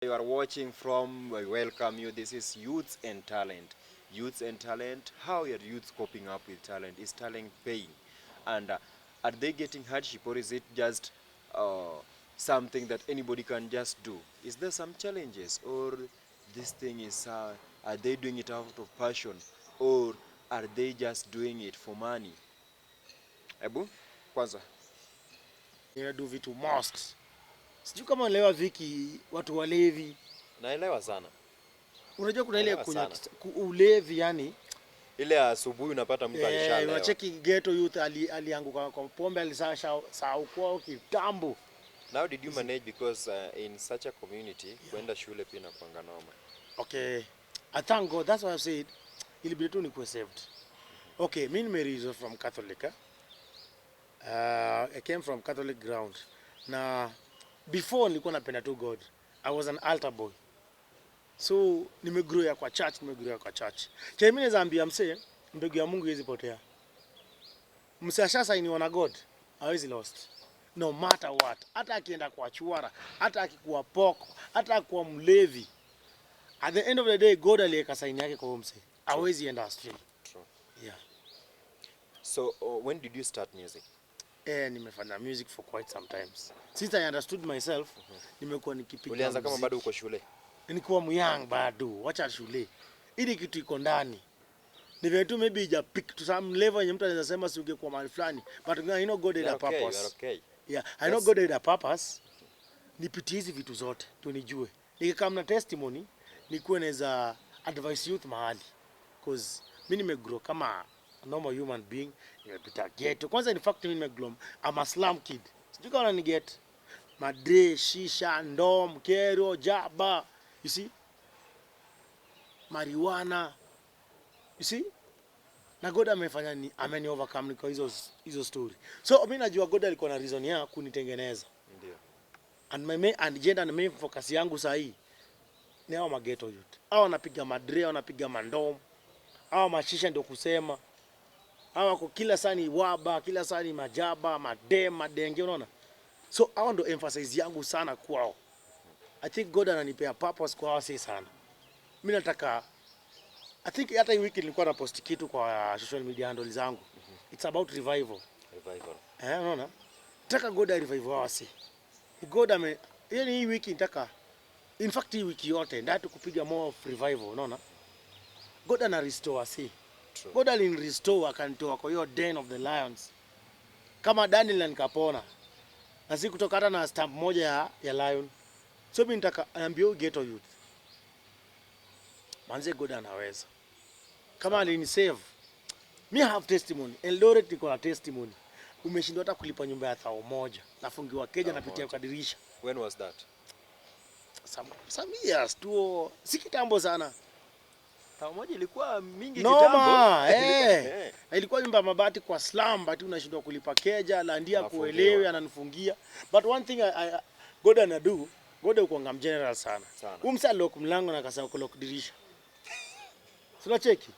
You are watching from, we welcome you. This is Youths and Talent. Youths and Talent, how are youths coping up with talent? Is talent paying? And are they getting hardship, or is it just something that anybody can just do? Is there some challenges, or this thing is, are they doing it out of passion, or are they just doing it for money? Ebu, kwanza. Ninadu vitu most. Sijui kama unaelewa, Viki, watu walevi. Naelewa sana. Unajua kuna ile Naelewa kunywa sana. Ulevi yani. Ile asubuhi unapata mtu alishalewa. Unacheki ghetto youth alianguka kwa pombe, alisasha sahau kwao kitambo. Now did you manage, because in such a community kwenda shule pia inakuanga noma? Okay. I thank God. That's why I said ilibidi tu nikuwe saved. Okay, mimi nimeraised from Catholic. Eh? I came from Catholic ground. Na before nilikuwa napenda tu God. I was an altar boy. So nimegrow ya kwa church, nimegrow ya kwa church. Chenye mimi naweza ambia msee, mbegu ya Mungu haiwezi potea. Msee ashasainiwa na God, hawezi lost. No matter what. Hata akienda kwa chwara, hata akikuwa poko, hata akikuwa mlevi. At the end of the day, God aliweka saini yake kwa huyo msee. Hawezi enda astray. True. Yeah. So when did you start music? Eh, nimefanya music for quite some times. Since I understood myself, nimekuwa nikipiga Ulianza kama muziki. bado uko shule? Nilikuwa myoung bado, wacha shule. Ili kitu iko ndani. Ni vile tu maybe ija pick to some level yenye mtu anaweza sema si ungekuwa mahali fulani. But I know God had You a are okay, you are purpose. okay. Yeah, I know God had a purpose. Nipitie hizi vitu zote tu nijue. Nikikam na testimony, nikuwe naweza advise youth mahali. 'Cause mi nimegrow kama normal human being, nimepita ghetto. Kwanza, in fact, mimi nimegrow, I'm a slum kid. Sijui kama unaniget. Madre, shisha, ndom, kero, jaba. You see? Marijuana. You see? Na God amefanya ni ameni overcome niko hizo story. So mimi najua God alikuwa na reason ya kunitengeneza. Ndio. And my main agenda na main focus yangu saa hii ni hao maghetto youth. Hao wanapiga madre, wanapiga mandom. Hao mashisha ndio kusema. Hao wako kila saa ni waba, kila saa ni majaba, madem, madenge, unaona? So hao ndio emphasis yangu sana kwao. I think God ananipea purpose kwa hao si sana. Mimi nataka, I think hata hii wiki nilikuwa na post kitu kwa social media handle zangu. It's about revival. Revival. Eh, unaona? Nataka God revive wao si. God ame yani hii wiki nataka, in fact hii wiki yote ndio kupiga more of revival, unaona? God ana restore si. True. God alin restore, akanitoa kwa hiyo den of the lions. Kama Daniel, na nikapona. Na si kutoka hata na stamp moja ya lion. So mimi nataka niambie huyu ghetto youth. Manze, God anaweza. Kama alinisave. Me have testimony. Eldoret niko na testimony. Umeshindwa hata kulipa nyumba ya 1000. Nafungiwa keja, Thao napitia moja. kwa dirisha. When was that? Some years tu, si kitambo sana. 1000 ilikuwa mingi Noma, kitambo. eh. Eh. Na ilikuwa nyumba ya mabati kwa slum, but unashindwa kulipa keja, landia Unafungiwa. kuelewi, ananifungia. But one thing God anadu, God ukuanga mgeneral sana. Sana. Huyu msee lock mlango na akasema kulock dirisha. Si unacheki?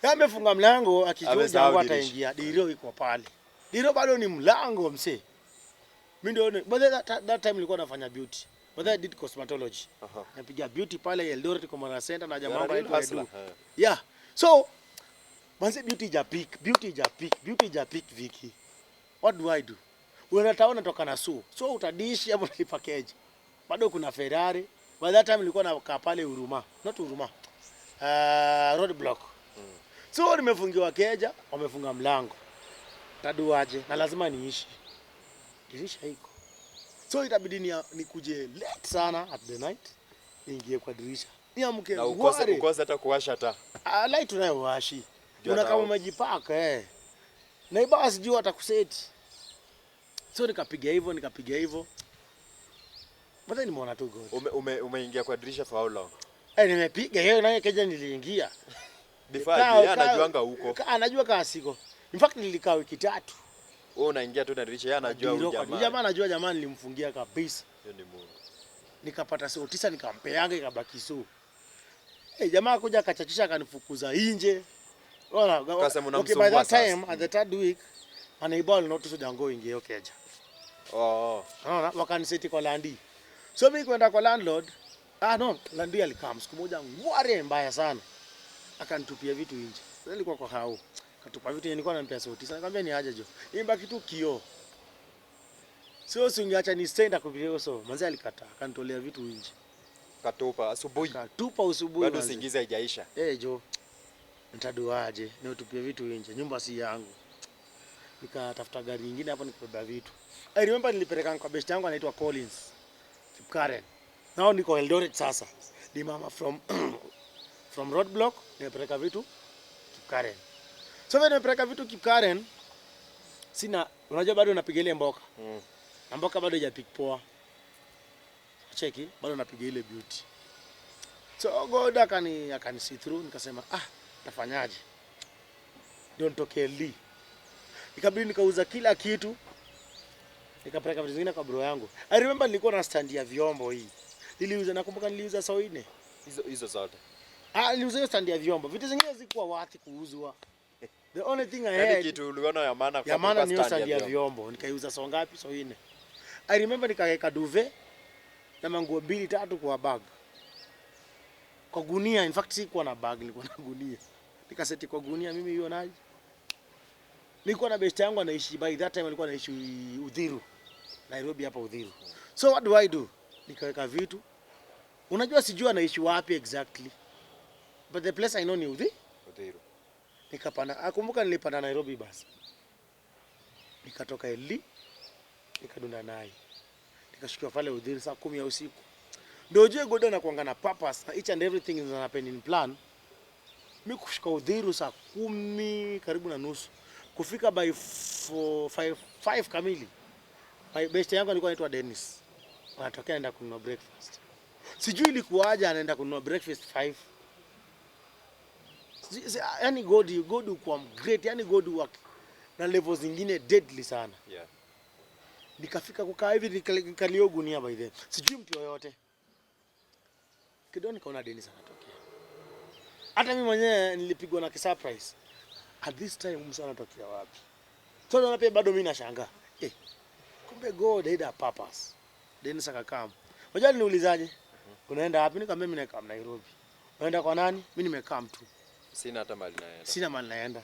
Yeye amefunga mlango akijua Amesahau jangu dirisha. ataingia. Dirio iko pale. Dirio bado ni mlango, msee. Mimi ndio, but that time nilikuwa nafanya beauty. But then I did cosmetology. Napiga beauty pale Eldoret Commerce Center na jamaa You are a wangu real anaitwa hustler. Edu. Eh. Yeah. So manze, beauty ija pick, beauty ija pick, beauty ija pick, Viki. What do I do? Unaenda town, unatoka na su. So utadishi hapo, unalipa keja. Bado kuna Ferrari. By that time nilikuwa nakaa pale Huruma. Not Huruma. Road block. So nimefungiwa keja, wamefunga mlango. Taduaje? Na lazima niishi. Dirisha iko. So itabidi nikuje late sana at the night, niingie kwa dirisha. Niamke Na ukose ngware. Ukose hata kuwasha taa. Ah, light unayowashi. Jua Una kama umejipaka, eh. Na ibaa sijui atakuseti. So nikapiga hivyo, nikapiga hivyo. But then nimeona tu God. Umeingia kwa dirisha for how long? Eh, nimepiga hiyo nayo keja niliingia. Before ajue, yeye anajuanga huko. Anajua kaa siko. In fact nilikaa wiki 3. Wewe unaingia tu na dirisha, yeye anajua huyu Ndio, jamaa. jamaa anajua, jamaa nilimfungia kabisa. Hiyo ni Mungu. Nikapata soo 9, nikampeanga, ikabaki soo. Eh, jamaa kuja akachachisha, akanifukuza nje. Unaona? Kasema Okay, by unamsumbua that sasa. time at the third week maneighbour walinotice jango ingie hiyo keja. Oh. Unaona, wakaniseti kwa landi. So mimi kwenda kwa landlord, ah no, landlord alikam siku moja ngware mbaya sana. Akanitupia vitu nje. Sasa nilikuwa kwa hao. Katupa vitu, nilikuwa nampea sauti. Sasa nikamwambia ni aje jo. Imba kitu kioo. Sio si ungeacha ni stand akupigia so. Manze alikataa, akanitolea vitu nje. Katupa asubuhi. Katupa usubuhi Bado manze. usingizi haijaisha. Eh jo. Nitaduaje? Niutupie vitu nje. Nyumba si yangu. Nikatafuta gari nyingine hapo nikabeba vitu. I remember nilipeleka kwa best yangu anaitwa Collins. Karen. Nao niko Eldoret sasa. Ni mama from roadblock nimepeleka vitu Kipkaren. So vile nimepeleka vitu Kipkaren, sina, unajua bado napiga ile mboka. Na mboka bado haijapick poa. Cheki, bado napiga ile beauty. So God akani see through, nikasema ah, tafanyaje? Ndio nitokee Lee. Ikabidi nikauza kila kitu. Nikapeleka vitu zingine kwa bro yangu. I remember nilikuwa na stand ya vyombo hii. Niliuza, nakumbuka niliuza sawa nne. Hizo hizo zote. Ah, niliuza hiyo stand ya vyombo. Vitu zingine zikuwa worth kuuzwa. The only thing I Yaani had kitu uliona ya maana ya kwa maana ni hiyo stand stand ya vyombo. Nikaiuza sawa ngapi? Sawa nne. I remember nikaweka duvet na manguo mbili tatu kwa bag. Kwa gunia, in fact sikuwa na bag, nilikuwa na gunia. Nikaseti kwa gunia mimi hiyo naji. Nilikuwa na best yangu anaishi, by that time alikuwa anaishi Uthiru. Nairobi hapa Uthiru. So what do I do? Nikaweka vitu. Unajua sijui anaishi wapi exactly. But the place I know ni Uthiru. Uthiru. Nikapanda, akumbuka nilipanda Nairobi basi. Nikatoka Eli, nikadunda naye. Nikashukiwa pale Uthiru saa 10 ya usiku. Ndio ujue God anakuanga na purpose na each and everything is happen in plan. Mi kushuka Uthiru saa 10 karibu na nusu. Kufika by 4, 5, 5 kamili. My best yangu alikuwa anaitwa Dennis. Anatokea anaenda kununua breakfast. Sijui ilikuwaje anaenda kununua breakfast 5. Yaani God ukuwa great, yani God work na level zingine deadly sana. Nikafika kukaa hivi nikalio gunia by then. Sijui mtu yoyote. Kidogo nikaona Dennis anatokea. Hata mimi mwenyewe nilipigwa na surprise. At this time msa anatokea wapi? So naona pia bado mimi nashangaa. Eh, kumbe God had a purpose. Dennis akakam. Unajua niulizaje? Unaenda wapi? Nikamwambia mimi nakaa Nairobi. Unaenda kwa nani? Mimi nimekaa tu. Sina hata mahali naenda. Sina mahali naenda.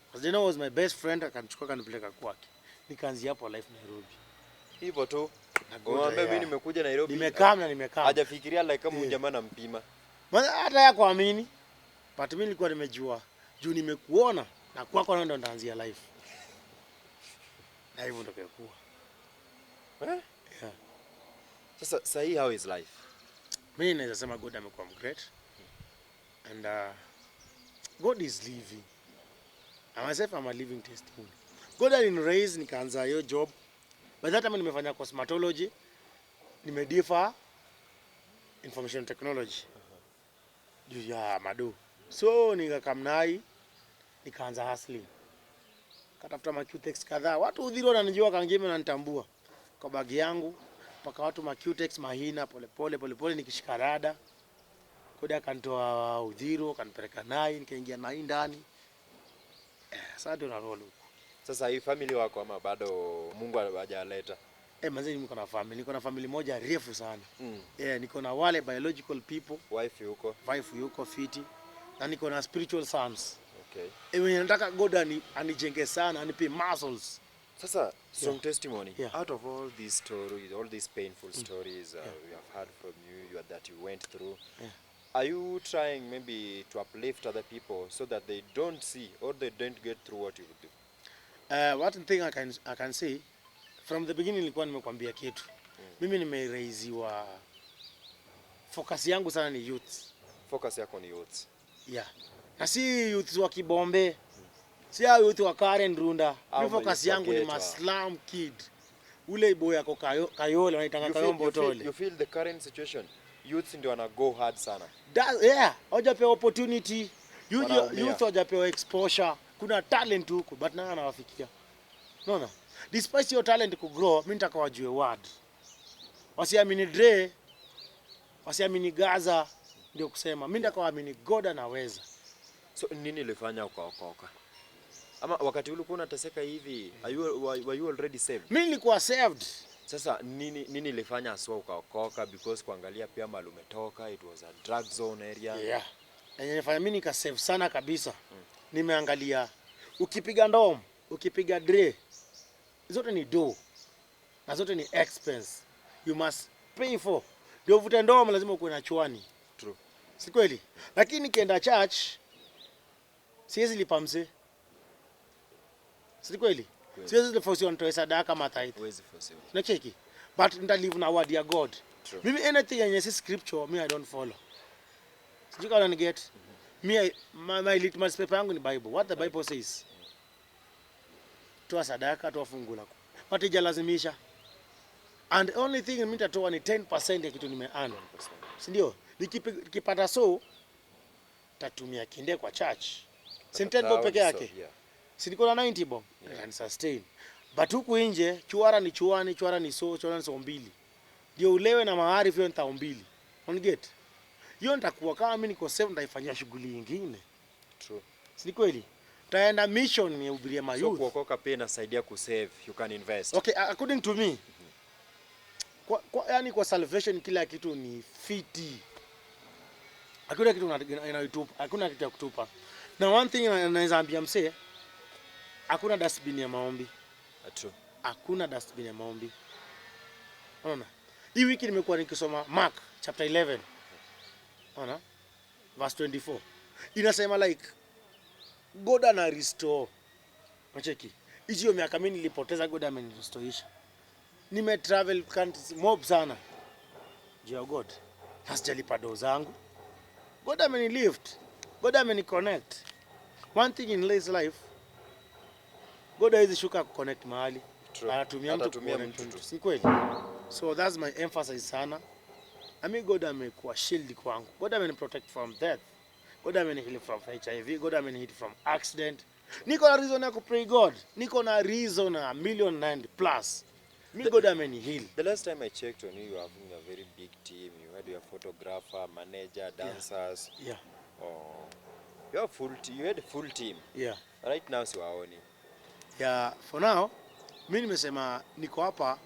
Because Dennis was my best friend, akanichukua akanipeleka kwake. Nikaanzia hapo life Nairobi. Hivyo tu. Na God, Umwambia mimi yeah. nimekuja Nairobi. Nimekaa na nimekaa. Hajafikiria like kama Yeah. jamaa nampima. Maana hata ya kuamini. But mimi nilikuwa nimejua juu nimekuona na kwako ndo nitaanzia life. Na hivyo ndio kwa. Eh? Yeah. Sasa sahi how is life? Mimi naweza sema God amekuwa great. And God is living. I myself am a living testimony. God alini raise nikaanza hiyo job. By that time nimefanya cosmetology, nimedefer information technology juu ya madu. So nikakamnai nikaanza hustling. Katafuta macutex kadhaa. Watu Uthiru wananijua kangime wananitambua. Kwa bagi yangu mpaka watu macutex mahina polepole polepole nikishika rada. Koda akanitoa Uthiru akanipeleka Nai, nikaingia Nai ndani. Eh, sasa ndio na roll huko. Sasa hii family wako ama bado Mungu hajaleta? Eh, manze niko na family, niko na family moja refu sana. Eh, niko na wale biological people, Wife yuko. wife yuko fiti na niko na spiritual sons. Okay. Eh, wenye nataka God anijenge sana, anipe muscles. Sasa strong testimony. Yeah. Out of all these stories, all these painful stories we have heard from you, that you went through. Yeah. Are you trying maybe to uplift other people so that they don't see or they don't get through what you do? One thing I can say from the beginning nilikuwa nimekwambia kitu. Mimi nimeraisiwa, focus yangu sana ni youth. Focus yako ni youth. Yeah. Na si youth wa Kibombe. Si hao youth wa Karen Runda. Au Mimi focus youth wa yangu ni ghetto. maslum kid. Ule boy yako Kayole wanaitanga Kayombo Tole. You feel the current situation. Youth ndio wana go hard sana. Yeah, hawajapewa opportunity. Youth, Wanaumia. youth hawajapewa exposure. Kuna talent huku but nani anawafikia? Unaona? Despite your talent ku grow, mimi nataka wajue word. Wasiamini Dre, wasiamini Gaza, ndio kusema. Mimi nataka waamini God anaweza. So nini ilifanya ukaokoka? Ama wakati ulikuwa unateseka hivi, were you already saved? Mimi nilikuwa saved. Sasa nini ilifanya haswa ukaokoka? Because kuangalia pia mahali umetoka, it was a drug zone area. Yeah. Yenye nifanya mimi nikasave sana kabisa. Nimeangalia ukipiga ndom, ukipiga dre, zote ni do na zote ni expense. You must pay for. Ndio uvute ndom lazima ukuwe na chwani. True. Si kweli? Lakini nikienda church siwezi lipa mzee. Si kweli? Kweli. Siwezi force nitoe sadaka ama tithe. Huwezi force. Nacheki. But nitalive na word ya God. True. Mimi anything yenye si scripture, me I don't follow. Sijui kama unaniget. Me my litmus paper yangu ni Bible. What the Bible says. Toa sadaka, toa fungu lako. But ijalazimisha. And the only thing mimi nitatoa ni 10% ya kitu nime earn. 10%. Si ndio? Nikipata so tatumia kinde kwa church. Si ni 10 bob peke yake. So, yeah. Si niko na 90 bob. Yeah. Can sustain. But huku nje chwara ni chwani, chwara ni so, chwara ni so mbili. Ndio ulewe na maarifa hiyo ni tao mbili. Unget? Hiyo nitakuwa kama mimi niko safe nitaifanyia shughuli nyingine. True. Si ni kweli? Taenda mission nihubirie ma So youth. kuokoka pia inasaidia kusave, you can invest. Okay, according to me. Kwa yani kwa salvation kila kitu ni fiti. Hakuna kitu inaitupa, hakuna kitu ya kutupa. Na one thing naweza ambia msee, hakuna dustbin ya maombi. True. Hakuna dustbin ya maombi. Unaona? Hii wiki nimekuwa nikisoma Mark chapter 11. Unaona? Verse 24. Inasema like God ana restore. Unacheki? Hiyo miaka mimi nilipoteza, God amenirestoreisha. Nime travel countries mob sana. Juu ya God. Na sijalipa do zangu. God amenilift. God ameniconnect. One thing in this life, God hawezi shuka kuconnect mahali. True. Anatumia mtu Atatumia kuconnect mtu mtu. tu. Si kweli? So that's my emphasis sana. I mean God amekuwa shield kwangu. God ameni protect from death. God ameni heal from HIV. God ameni heal from accident. Niko na reason ya kupray God. Niko na reason a million and plus. Mi God ameni heal. The last time I checked on you, you were having a very big team. You had your photographer, manager, dancers. Yeah. Oh, you have full you had a full team. Yeah. Right now siwaoni. Yeah, for now mi nimesema niko hapa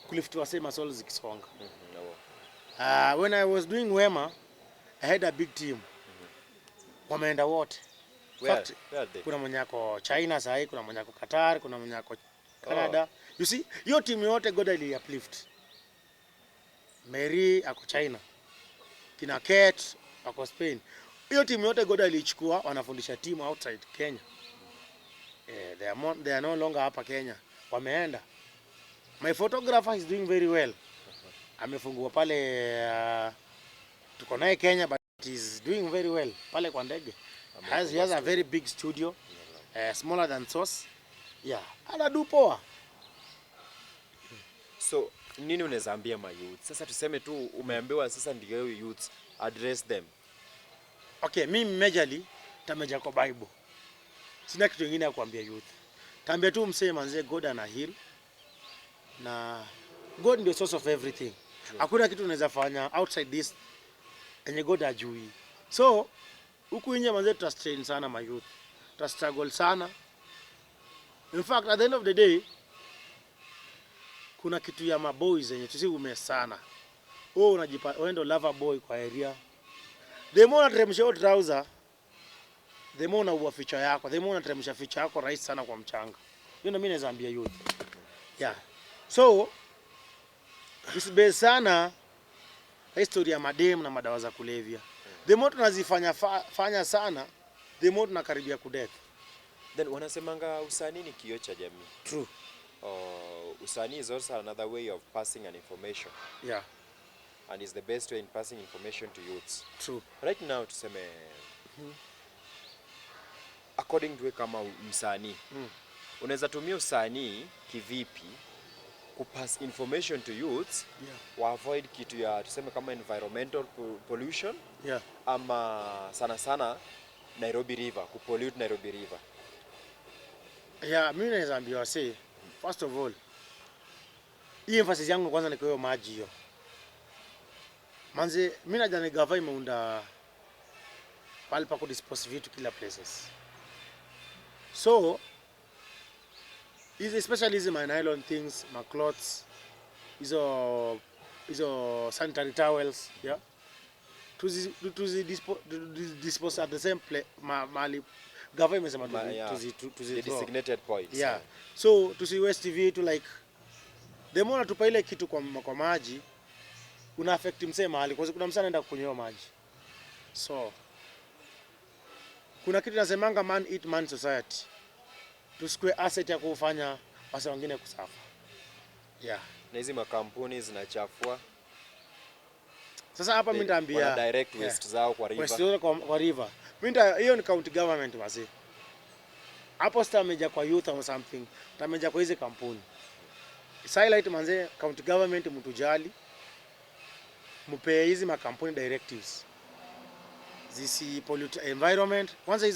kulift wasee masol zikisonga. No. When I was doing Wema, I had a big team. Wameenda wote. Where, Fact, where are they? kuna mwenye ako China sahi, kuna mwenye ako Qatar, kuna mwenye ako Canada. You see, hiyo timu yote God ali uplift. Mary ako China. Kina Kate ako Spain. Hiyo timu yote God aliichukua, wanafundisha timu outside Kenya. Eh, they are no longer hapa Kenya. Wameenda. My photographer is doing very well. Amefungua pale, tuko naye Kenya but he's doing very well pale kwa ndege. He has a very big studio, smaller than Source. Yeah, anadu poa. So nini unaweza ambia ma youth? Sasa tuseme tu umeambiwa sasa ndio youth, address them. Okay, mimi majorly tameja kwa Bible. Sina kitu kingine ya kuambia youth. Taambia tu msee manze God ana heal. Na God ndio source of everything. Hakuna kitu unaweza fanya outside this enye God ajui. So huku nje manze tuta strain sana ma youth. Tuta struggle sana. In fact, at the end of the day kuna kitu ya maboys yenye tusi sana. Wewe unajipa wewe ndio lover boy kwa area. The more unateremsha hiyo trouser, the more unaua future yako, the more unateremsha future yako rahisi sana kwa mchanga. Hiyo ndio mimi naweza ambia youth. Yeah. So usibase sana history ya madem na madawa za kulevya. The more tunazifanya fanya sana, the more tunakaribia kudeath. Then wanasemanga usanii ni kioo cha jamii. True. Usanii is also another way of passing an information and is the best way in passing information to youths. True. Right now tuseme, according to we kama msanii, unaweza tumia usanii kivipi kupass information to youths wa avoid kitu ya tuseme kama environmental pollution ama sana sana Nairobi River, kupollute Nairobi River? Yeah, mimi naweza ambia wasee, first of all, hii emphasis yangu kwanza ni kwa hiyo maji hiyo. Manze, mimi najua ni gava imeunda pahali pa kudispose vitu kila places. So, hizi especially hizi my nylon things, my clothes, Hizo sanitary towels, yeah, tuzi dispose at the same place mahali gava imesema tuzi The throw. Designated points. Yeah, so tusi waste vitu. Like, the more unatupa ile kitu kwa maji, una affect msee mahali, kwa sababu kuna msee anaenda kunywa maji. So kuna kitu nasemanga, man eat man society, tusikue asset ya kufanya wase wengine kusuffer, yeah. Na hizi makampuni zinachafua. Sasa hapa mimi nitaambia Wana direct waste zao kwa river. Waste zote kwa river. Hiyo ni county government wasi. Hapo sitameja kwa youth or something. Tameja kwa hizi kampuni. Highlight manze, county government mtujali. Mupee hizi makampuni directives. Zisi pollute environment. Kwanza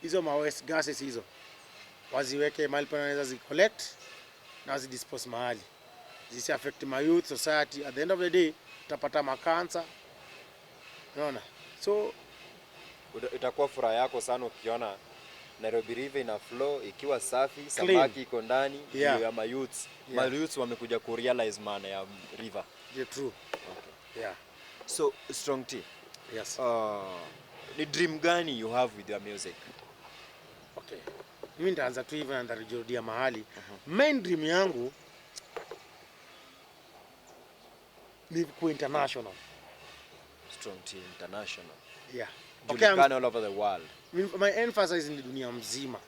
hizo ma waste gases hizo. Waziweke mahali pa wanaweza zi collect na wazi dispose mahali. Zisi affect my youth society. At the end of the day tutapata makansa. Unaona? So Itakuwa furaha yako sana ukiona Nairobi River ina flow ikiwa safi, samaki iko ndani, ndio ya mayouths. Mayouths wamekuja ku realize maana ya river. The true. Okay. Yeah. So Strong T, Yes. Ni dream gani you have with your music? Okay. Mimi nitaanza tu hivyo na nitarudia mahali. Main dream yangu ni ku international. Strong T international. Yeah. Okay, Julikana all over the world. My emphasis ni dunia mzima.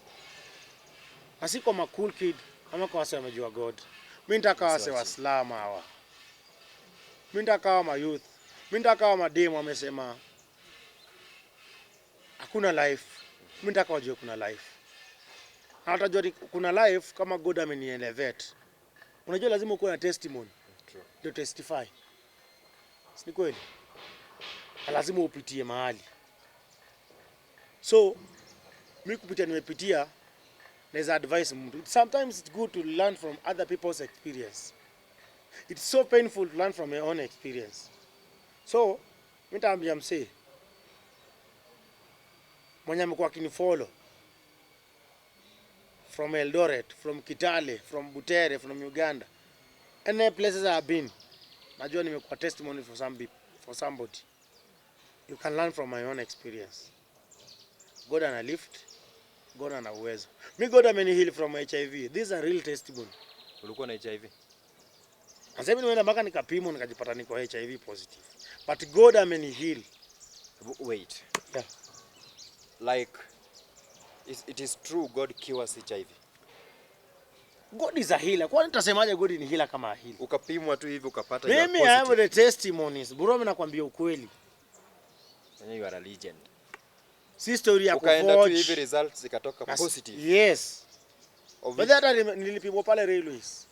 Na si kwa ma cool kid ama kwa wase wamejua God. Mimi nataka wase wa slum hawa. Mimi nataka hawa ma youth. Mimi nataka hawa mademu wamesema hakuna life. Mimi nataka wajue kuna life. Na watajua kuna life kama God amenielevate. Unajua lazima ukuwe na testimony True. ndio testify. Si ni kweli? Na lazima upitie mahali. So mi kupitia nimepitia, naweza advise mtu. Sometimes it's good to learn from other people's experience. It's so painful to learn from your own experience. So mi nitaambia msee mwenye amekuwa akinifollow from Eldoret, from Kitale, from Butere, from Uganda, any places I have been, najua nimekuwa testimony for some people, for somebody. You can learn from my own experience. God ana lift, God ana uwezo. Mi God ameni heal from HIV. This is a real testimony. Ulikuwa na HIV? Na sasa hivi nimeenda mpaka nikapimwa nikajipata niko HIV positive. But God ameni heal. Wait. Yeah. Like it is true God cures HIV? God is a healer. Kwani nitasemaje God ni healer kama heal? Ukapimwa tu hivi ukapata you are Mimi I have positive. the testimonies. Bro, mimi nakwambia ukweli. Mwenyewe you are a legend. Si story ya Ukaenda tu kuforge. hivi results zikatoka positive. Yes. Of But hata nilipimwa pale railways.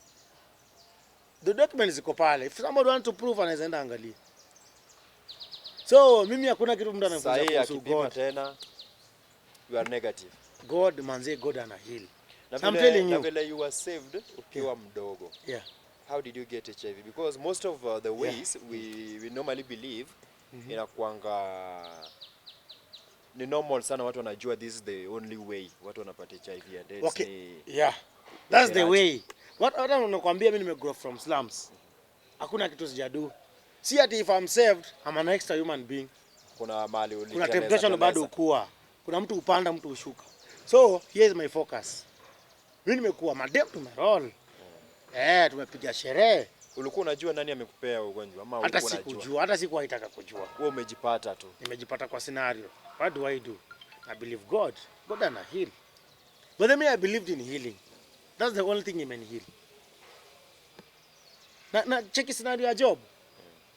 The documents ziko pale. If somebody want to prove, anaweza enda angalia. So mimi hakuna kitu mtu anafunza Sahi kuhusu akipima God. tena you are negative. God manze, God ana heal. Na So I'm vile, telling na you. vile you were saved ukiwa mdogo. How did you get HIV? Because most of the ways we normally believe inakuanga ni normal sana, watu wanajua this is the only way watu wanapata HIV and AIDS Okay. ni Yeah. That's the usherati. way. What hata nakwambia mimi nimegrow from slums. Hakuna kitu sijadu. Si ati if I'm saved, I'm an extra human being. Kuna mahali Kuna uliteleza temptation bado teleza. ukua. Kuna mtu upanda, mtu ushuka. So here is my focus. Mimi nimekuwa madem, tumeroll. Eh, tumepiga sherehe. Ulikuwa unajua nani amekupea ugonjwa ama Hata ulikuwa unajua? sikujua, hata sikuwa itaka kujua. Wewe umejipata tu. Nimejipata kwa scenario. What do I do? I believe God. God ana heal. But then me, I believed in healing. That's the only thing he heal. Na cheki scenario ya Job.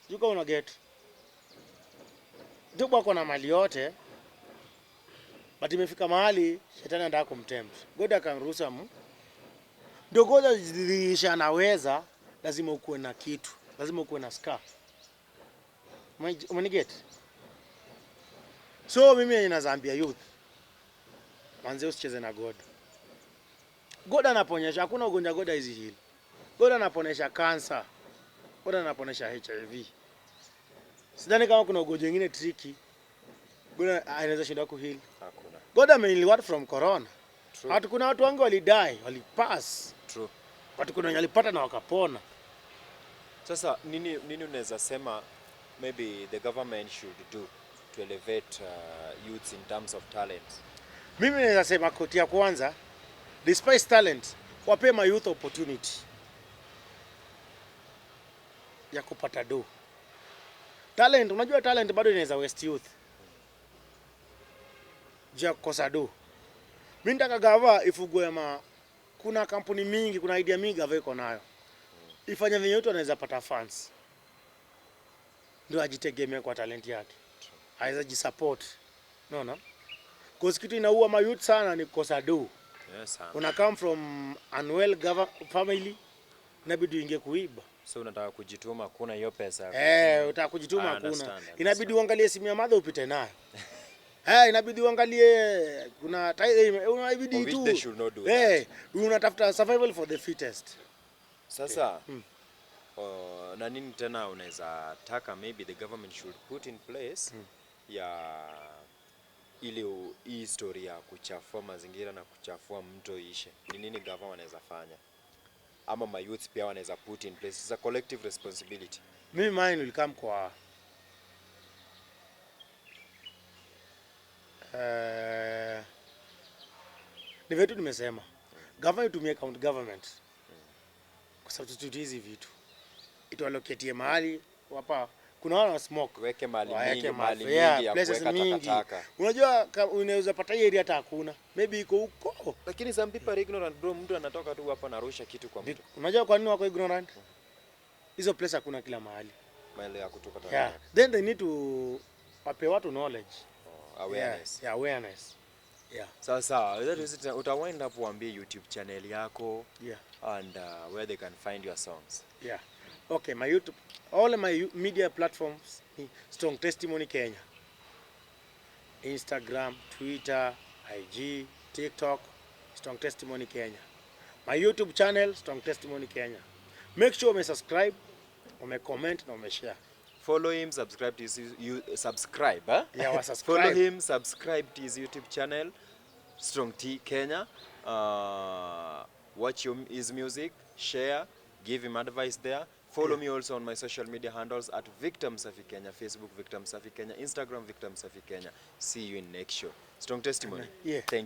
You go una get. Job ako na mali yote. But imefika mahali shetani anataka kumtempt. God akamruhusu amu. Ndio God ajidhihirisha anaweza, lazima ukuwe na kitu. Lazima ukuwe na scar. Umeniget? So mimi ninazambia youth, manze usicheze na God. God anaponyesha, hakuna ugonjwa God haizi heal. God anaponesha cancer. God anaponesha HIV. Sidhani kama kuna ugonjwa mwingine tricky God anaweza shinda kuheal. Hakuna. God ameheal watu from corona. True. Watu, kuna watu wengi walidie, walipass. True. Watu, kuna wenye walipata na wakapona. Sasa nini unaweza sema maybe the government should do to elevate youths in terms of talents? Mimi naweza sema koti ya kwanza, despite talent, wape ma youth opportunity ya kupata do. Talent, unajua talent bado inaweza waste youth juu ya kukosa do. Mimi nataka gava ifugue ma, kuna kampuni mingi, kuna idea mingi gava iko nayo, ifanye venye youth anaweza pata funds ndio ajitegemee kwa talent yake, aweza jisupport. Unaona? Cause kitu inaua ma youth sana ni kukosa do. Yes, sana. Una come from unwell family, inabidi uingie kuiba. So unataka kujituma, kuna hiyo pesa ya Eh, utaka kujituma I hakuna. understand, I Inabidi uangalie simu ya mother upite nayo. Eh, inabidi uangalie kuna inabidi Of which tu. they should not do. Eh, unatafuta survival for the fittest. Sasa na nini tena unaweza taka maybe the government should put in place ya ili hii story ya kuchafua mazingira na kuchafua mto ishe? Ni nini gava wanaweza fanya ama ma youth pia wanaweza put in place? It's a collective responsibility. Mimi mine will come kwa ni vitu nimesema government itumie county government kusubstitute hizi vitu, ituallocatie mahali hapa kuna wale wana smoke. Weke mali Waeke mingi, mali yeah, mingi ya places kuweka mingi. takataka. Unajua unaweza pata hii area hata hakuna, maybe iko huko. Lakini some people are ignorant, bro. Mtu anatoka tu hapa anarusha kitu kwa mtu. Unajua kwa nini wako ignorant? Hizo place hakuna kila mahali. Mahali ya kutupa Yeah. takataka. Then they need to wape watu knowledge. Oh, awareness. Yeah, awareness. Yeah. Sawa sawa. That is it. Utawind up uambie YouTube channel yako Yeah. and where they can find your songs. Yeah. Okay, my YouTube, all my media platforms ni Strong Testimony Kenya. Instagram, Twitter, IG, TikTok, Strong Testimony Kenya. My YouTube channel, Strong Testimony Kenya. Make sure ume subscribe, ume comment na ume share. Follow him, subscribe to his you subscribe, huh? Yeah, wa subscribe. Follow him, subscribe to his YouTube channel, Strong T Kenya. Watch his music, share, give him advice there. Follow me also on my social media handles at Victor Msafi Kenya, Facebook Victor Msafi Kenya, Instagram Victor Msafi Kenya. See you in next show. Strong Testimony. Yeah. Thank